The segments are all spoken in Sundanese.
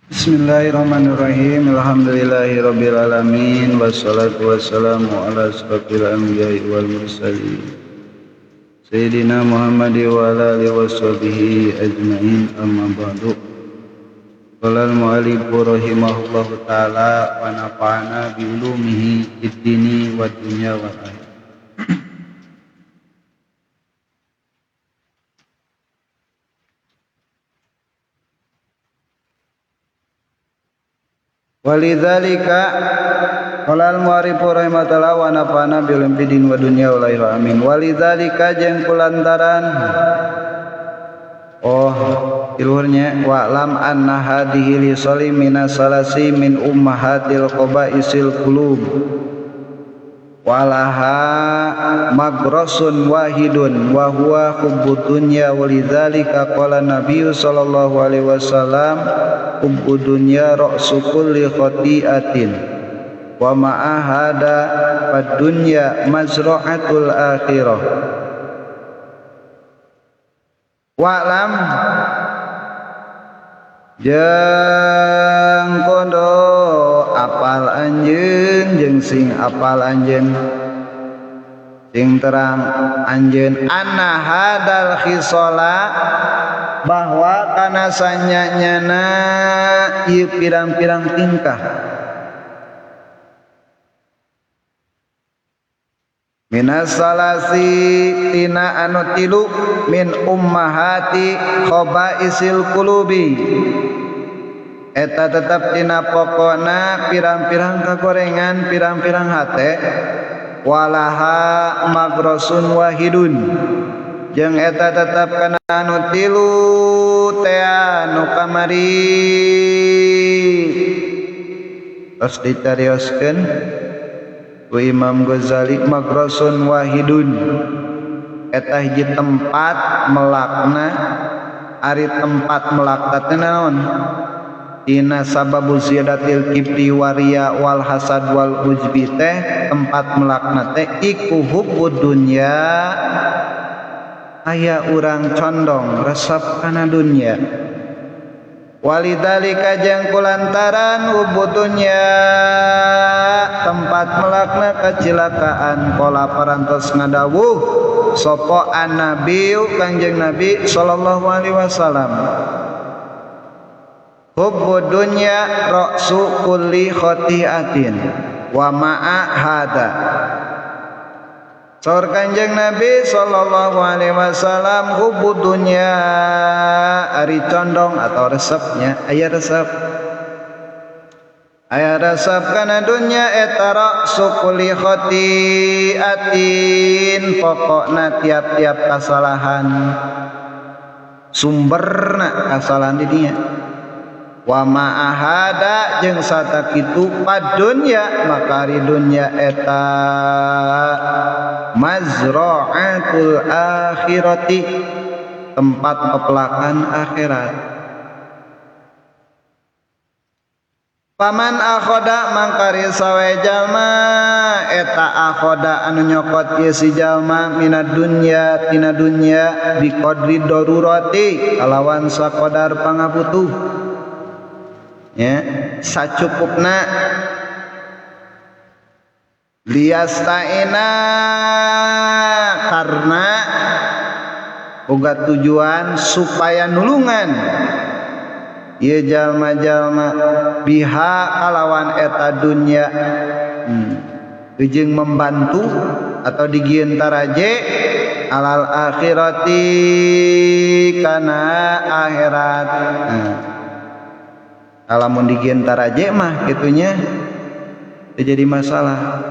Bismillahirrahmanirrahim. Alhamdulillahirabbil alamin wassalatu wassalamu ala asyrafil anbiya'i wal mursalin. Sayyidina Muhammad wa ala alihi washabihi ajmain, amma ba'du. Qala al-mu'allif rahimahullahu taala wa nafa'ana bi ulumihi fid dini wad dunya wal akhirah. Walidzalika qala al-mu'arrif rahimahullah wa nafa'ana bi ulumil din wa dunya wal akhirah, amin. Walidzalika jeung kulantaran oh iluhurnya wa lam anna hadhihi li salimina salasi min ummahatil qabaisil qulub walaha magrasun wahidun wa huwa hubbud dunya. Walidzalika qala nabiyyu sallallahu alaihi wasallam hubbud dunya ra'su kulli khati'atin wa ma'a hada fad dunya mazra'atul akhirah. Wa'lam jeung kondo apal anjeun jeung sing apal anjeun sing terang anjeun anna hadal khisala bahwa kana sanyanyana ieu pirang-pirang tingkah minas salasi tina anu tilu min ummahati khabaisil qulubi eta tetap tina pokona pirang-pirang kagorengan pirang-pirang hate walaha magrosun wahidun jeung eta tetap kana anu tilu tea nu kamari tos dicarioskeun ku Imam Ghazali magrosun wahidun eta hiji tempat melakna ari tempat melakna teh naon dina sababu ziyadatil kibri waria wal hasad wal ujbi teh tempat melakna teh iku hubbud dunya aya urang condong resep kana dunya. Walidzalika jeung kulantaran hubbud dunya tempat melakna kecilakaan pola parantos ngadawuh sapa annabiyu Kangjeng Nabi sallallahu alaihi wasallam hubbud dunya ra'su kulli khati'atin wa ma'a hada. Saur Kanjeng Nabi sallallahu alaihi wasallam hubbud dunya ari condong atau resepnya aya resep aya resep kana dunya eta ra'su kulli khati'atin pokokna tiap-tiap kasalahan sumberna kasalahan di dinya wa ma'ahada jeung satakitu padunya maka ari dunya eta mazra'atul akhirati tempat pepelakan akhirat. Paman akhoda mangkari sawe jalma eta akhoda anu nyokot ieu si jalma minad dunya tina dunya biqadri darurati kalawan sakodar pangabutuh ya sacukupna liastaina karena boga tujuan supaya nulungan ieu jalma-jalma biha kalawan eta dunya jeung membantu atau digieun taraje alal akhirati kana akhirat. Lamun digieun taraje mah kitunya jadi masalah.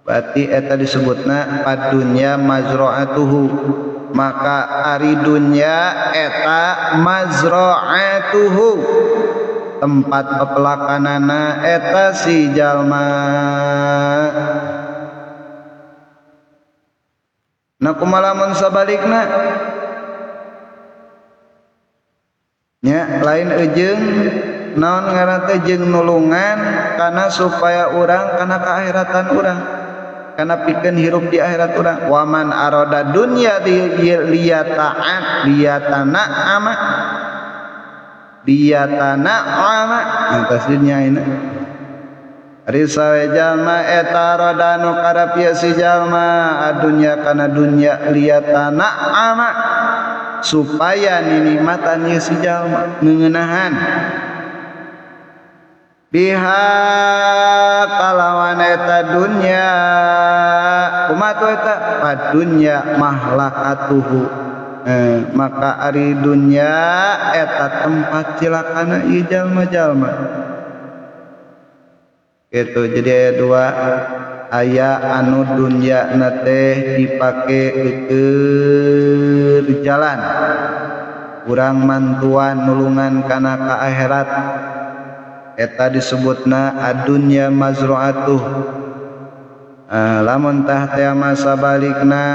Berarti eta disebutna padunya mazra'atuhu maka ari dunya eta mazra'atuhu tempat pepelakanana eta si jalma. Nah kumaha lamun sabalikna nya lain eujeung naon ngaran teh jeung nulungan kana supaya urang kana kaahiratan urang kana pikeun hirup di akhirat urang. Waman arada dunya liyata'at liyatana ama Liyatana'ama nah tasdidnya ini ari sawe jalma eta rodanu karep ieu si jalma adunya kana dunya liyatana'ama supaya ninikmatan ieu si jalma ngeuneunahan biha kalawan eta dunya kumaha tuh eta padunya mahlakatuhu maka ari dunya eta tempat cilakana ieu jalma-jalma gitu. Jadi aya dua aya anu dunya na teh dipake keur jalan urang mantuan nulungan kana ka akhirat eta disebutna adunya mazru'atuh. Lamun tah teh masa balikna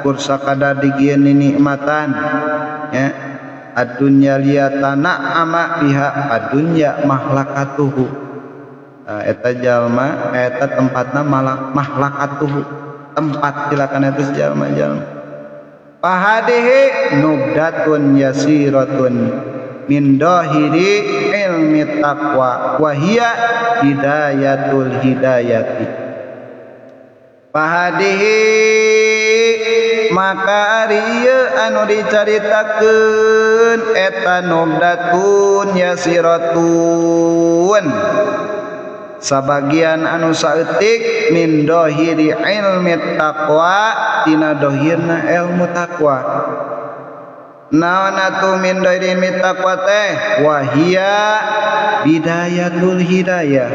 kur sakadar digieun ninikmatan ya adunya liyatana ama biha adunya mahlakatuhu. Eta jalma eta tempatna mahlakatuhu tempat silakan eta jalma-jalma fahadihi nubdatun yasiratun min dahiri ilmi taqwa wa hiya hidayatul hidayati. Fahadihi maka ari ieu anu dicaritakeun eta nubdatun yasiratun sabagian anu saeutik min dahiri ilmi taqwa tina dohirna ilmu taqwa. Naon atuh min dohiri ilmi taqwa teh wa hiya bidayatul hidayah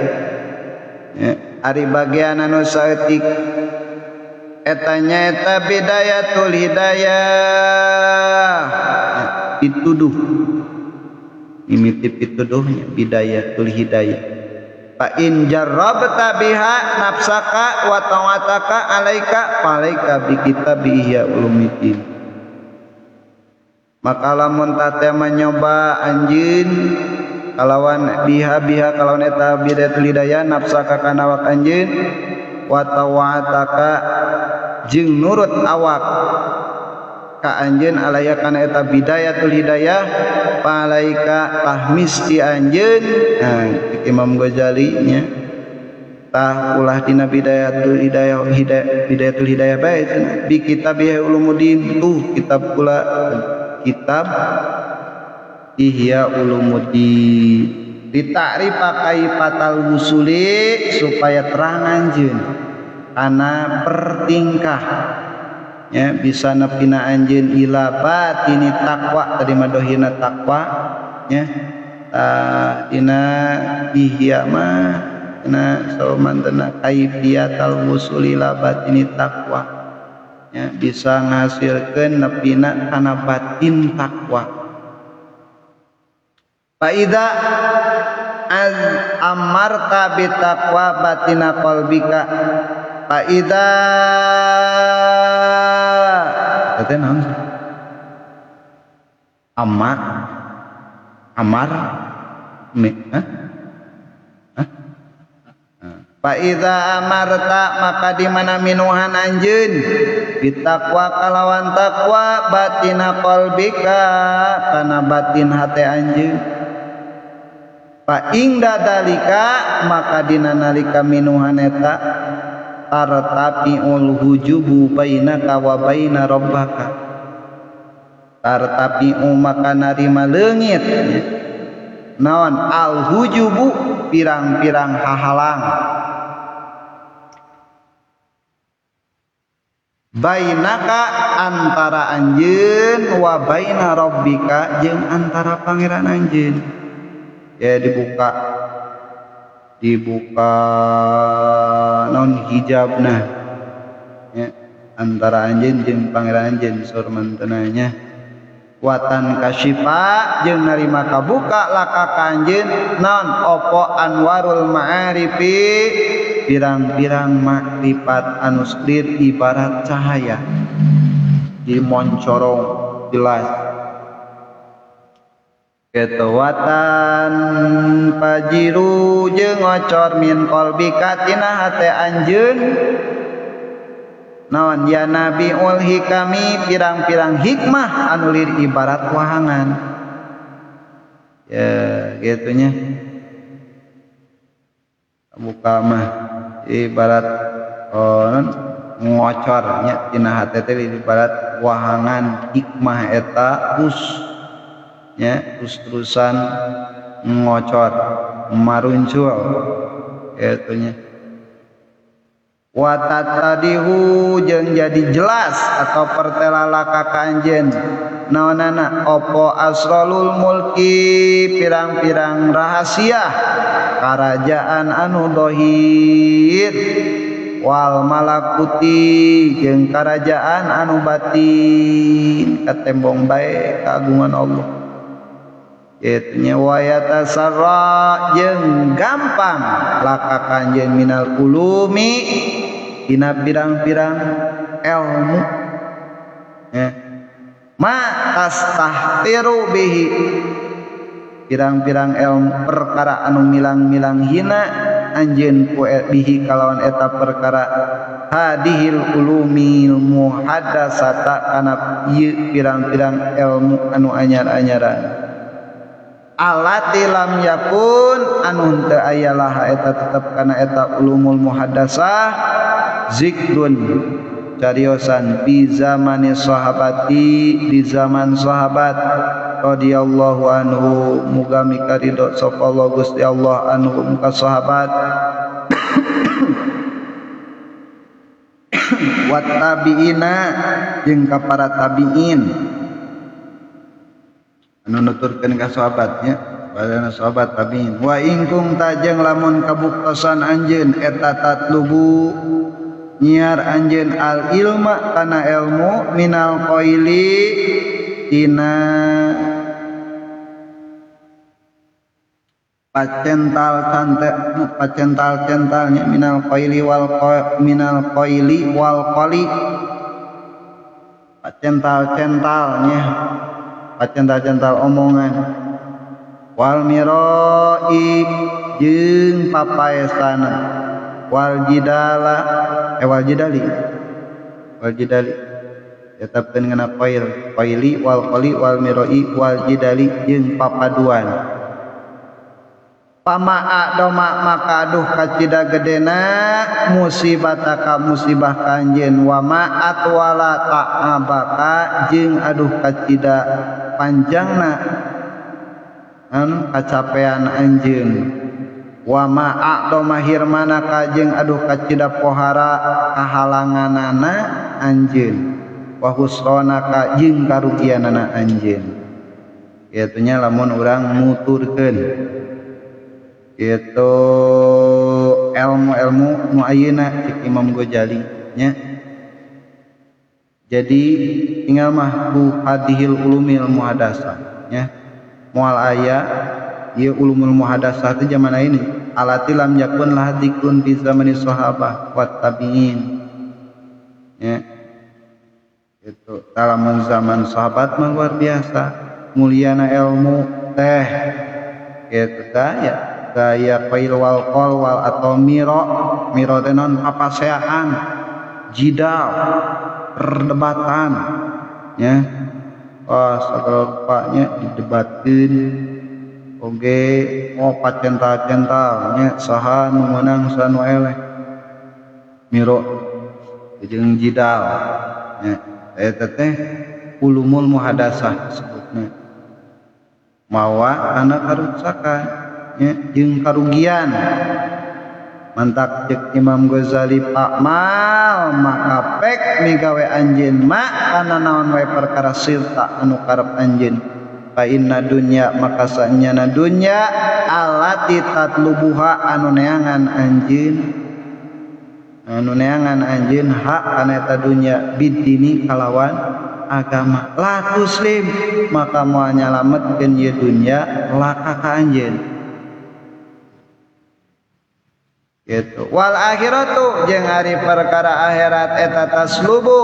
ya, ari bagian anu saeutik eta nyaeta bidayatul hidayah ya, pituduh mimiti pituduhnya bidayatul hidayah. Fa in jarrabta biha nafsaka wa ta'ataka alaika falaika bi kitabi ihya ulumuddin. Maka lamun tate menyoba anjeun kalawan biha biha kalawan eta bidayatul hidayah nafsaka kana awak anjeun wa ta'ataka jeung nurut awak ka anjeun alaya kana eta bidayatul hidayah falaika tahmisti anjeun. Nah Imam Ghazali nya tah ulah dina bidayatul hidayah bidayatul hidayah bae cenah bi kitab Ihya Ulumuddin tuh kitab kula kitab Ihya Ulumuddin dita'rif kaifatal wusuli supaya terang anjeun kana pertingkah ya bisa nepina anjeun ila batini taqwa tadi madohina taqwa ya dina ihya mah dina saumantena kaifiyatal wusuli ila batini taqwa ya bisa ngahasilkeun nepina kana batin taqwa. Fa idza az amarta bi taqwa batina qalbika fa idza teh naon amar amar me ha fa idza amarta maka di mana minuhan anjeun bitaqwa kalawan taqwa batina qalbika kana batin hate anjeun fa ingda dalika maka dina nalika minuhan eta tartapiul hujubu bainaka wa baina rabbaka tartapiu maka narima leungit naon al hujubu pirang-pirang hahalang bainaka antara anjeun wa baina rabbika jeung antara pangeran anjeun ya dibuka dibuka naon hijabna ya antara anjeun jeung pangeran anjeun surmantenanya watan kasyifa jeung narima kabuka laka ka anjeun naon opo anwarul ma'arifi pirang-pirang makrifat anu selir ibarat cahaya di moncorong jelas ketewatan pajiru jeung ngocor min qalbika tina hate anjeun naon ya nabiul hikami pirang-pirang hikmah anu lir ibarat wahangan. Ya gitunya buka mah ibarat ngocor nya tina hate teh ibarat wahangan hikmah eta terus nya terus-terusan ngocor maruncul kitu nya. Wa tatadihu jeung jadi jelas atau pertela ka anjeun naonana opo asralul mulki pirang-pirang rahasia karajaan anu dohir wal malakuti jeung karajaan anu batin katembong bae kagungan Allah kitu nya. Wa yatasarra jeung gampang laka kanjeun minal ulumi dina pirang-pirang ilmu ya. Ma tastahtiru bihi pirang-pirang ilmu perkara anu milang-milang hina anjeun ku bihi kalawan eta perkara hadihil ulumil muhaddasata kana ieu pirang-pirang ilmu anu anyar-anyaran alati lam yakun anu teu aya laha eta tetep kana eta ulumul muhaddasah zikrun cariosan fi zamani sahabati di zaman sahabat radhiyallahu anhu muga mikaridho sapa Allah Gusti Allah anhum ka sahabat wa tabiina jeung ka para tabiin anu nuturkeun ka sahabatnya padana sahabat tabiin. Wa ingkung tajeng lamun kabuktosan anjeun eta tatlubu nyiar anjeun al ilma kana ilmu minal qaili tina pacental cante pacental centalnya minal qaili wal minal qaili wal qali pacental centalnya pacental cental omongan wal miroi jeung papaesana wal jidala wal jidali wal jidali tetapkeun ngana qail qaili wal qali wal miroi wal jidali jeung papaduan pamaa doma maka aduh kacida gedena musibataka musibah kanjeun wa ma atwala ta'abaka jeung aduh kacida panjangna anu kacapean anjeun wa ma a'doma hirmanaka jeung aduh kacida pohara kahalanganana anjeun wa husronaka jeung karugianana anjeun. Kitu nya lamun urang nuturkeun kitu ilmu-ilmu nu ayeuna cek Imam Ghazali nya. Jadi tinggal mah ku hadihil ulumil muhadasah nya moal aya ieu ulumul muhadasah teh zaman ayeuna alati lam yakun lahadikun fi zamani sahabah wat tabiin nya. Itu lamun zaman sahabat mah luar biasa mulyana ilmu teh kitu tah ya gaya qail wal qol wal atau miro miro teh non papaseaan jidal perdebatan ya. Wah sagala rupanya didebatkeun oge oh pacental-cental nya saha nu meunang saha nu eleh miro jeung jidal nya. Eta teh ulumul muhadasah disebutna mawa kana karuksakan nya jeung karugian. Mantak cek Imam Ghazali pak mal maka pek migawe anjeun ma kana naon wae perkara sirta anu karep anjeun fa inna dunya maka sanyana dunya allati tatlubuha anu neangan anjeun anu neangan anjeun hak kana eta dunya bidini kalawan agama la tuslim maka moal nyalametkeun ieu dunya laka ka anjeun gitu. Wal akhiratu jeung ari perkara akhirat eta taslubu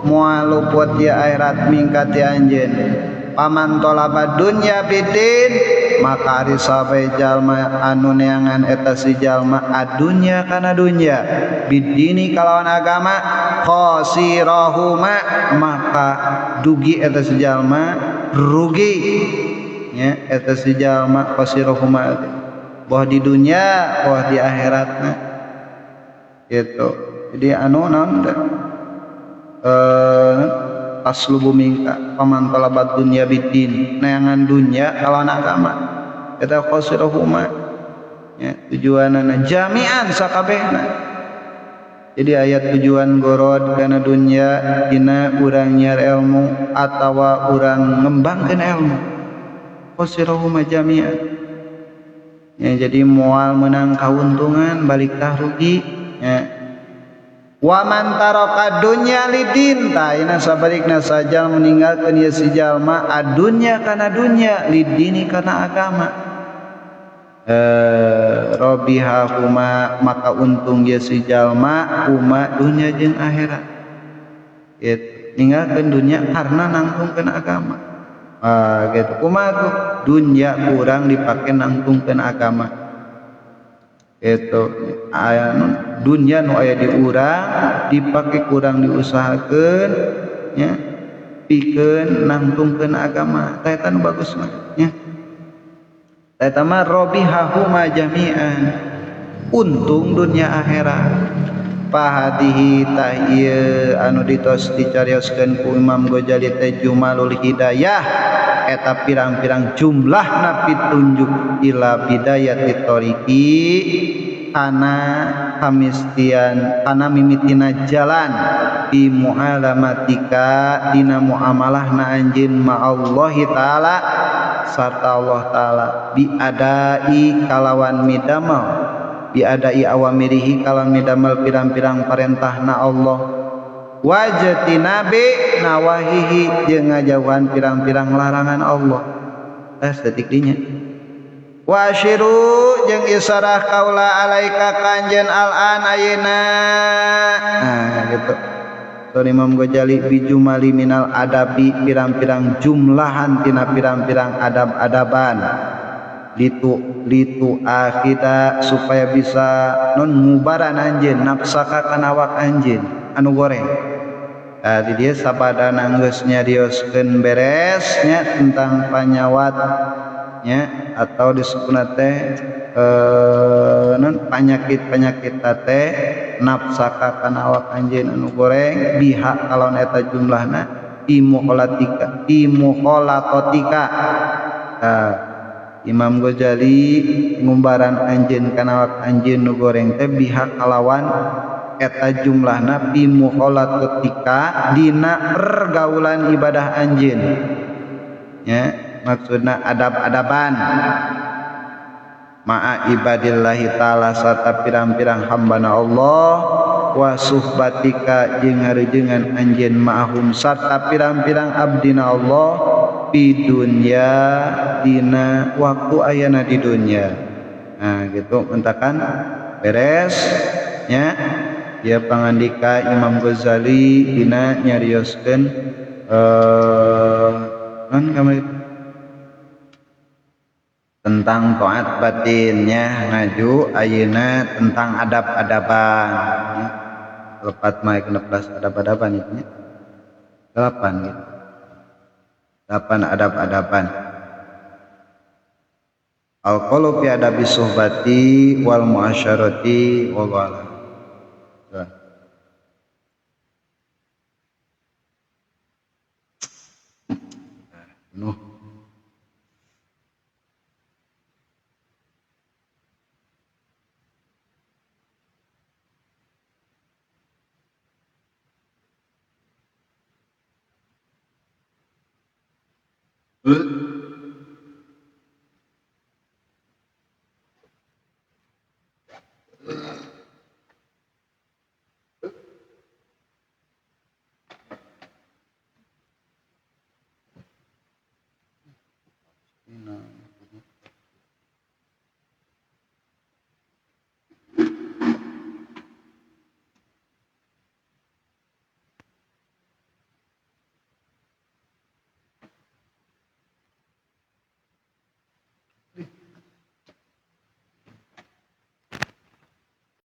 moal luput ieu akhirat mingkat ti anjeun paman tolaba dunya bidin maka ari sabe jalma anu neangan eta si jalma adunya kana dunya bidini kalawan agama khosirahuma maka dugi eta si jalma rugi nya eta si jalma khasirahuma boh di dunya boh di akhiratna gitu. Jadi anu naon taslubu minka paman talabat dunya bidin neangan dunya kalawan agama eta khasirahuma nya tujuanana jami'an sakabehna. Jadi ayat tujuan gorod kana dunya dina urang nyiar ilmu atawa urang ngembangkeun ilmu khasirahuma jami'an ya, jadi moal menang kauntungan balik tah rugi ya. Wa man taraka dunya lidin ta ina sabalikna sajal meninggalkeun ieu si jalma adunya kana dunya lidini kana agama robiha huma maka untung ieu si jalma huma dunya jeung akhirat gitu. Ninggalkeun dunya karena nangtungkeun agama gitu. Kumaha tuh dunya kurang dipake nangtungkeun agama gitu. Aya dunya nu aya di urang dipake kurang diusahakeun nya pikeun nangtungkeun agama tah eta nu bagus mah nya. Eta mah robihahuma jami'an untung dunya akhirat. Pahadihi tah ieu anu ditos dicarioskeun ku Imam Ghazali teh jumalul hidayah eta pirang-pirang jumlahna pitunjuk ila bidayati thoriqi kana kamistian kana mimitina jalan bi mu'alamatika dina muamalahna anjeun ma'allahi ta'ala sarta Allah ta'ala bi adai kalawan midamel bi adai awamirihi kalawan midamel pirang-pirang parentahna Allah wajtinabi nawahihi jeung ngajauhan pirang-pirang larangan Allah teh saeutik dinya wa asyiru jeung isarah kaula alaika kanjeun al'an ayeuna nah gitu. So Imam Ghazali bijumali minal adabi pirang-pirang jumlahan tina pirang-pirang adab-adaban litu akhida supaya bisa non ngubaran anjeun nafsaka kana awak anjeun anu goreng. Di dieu sabadana geus nyarioskeun beres nya tentang panyawat nya atau disebutna teh non penyakit-penyakit teh nafsaka kana awak anjeun anu goreng biha kalawan eta jumlahna imuholatika imuholatotika. Imam Ghazali ngumbaran anjeun kana awak anjeun nu goreng teh biha kalawan eta jumlahna imuholatotika dina pergaulan ibadah anjeun nya maksudna adab-adaban ma'a ibadillahi ta'ala sarta pirang-pirang hambana Allah wa suhbatika jeung ngarejengan anjeun ma'ahum sarta pirang-pirang abdina Allah di dunya dina waktu ayana di dunya. Nah gitu mentakan beres nya dia pangandika Imam Ghazali dina nyarioskeun non kamari tentang taat batinnya ngaju ayeuna tentang adab-adaban lepat mah 16 adab-adaban itu nya 8 gitu 8 adab-adaban al-qalu fi adabi suhbati wal muasyarati wallahu a'lam. Nuh. No.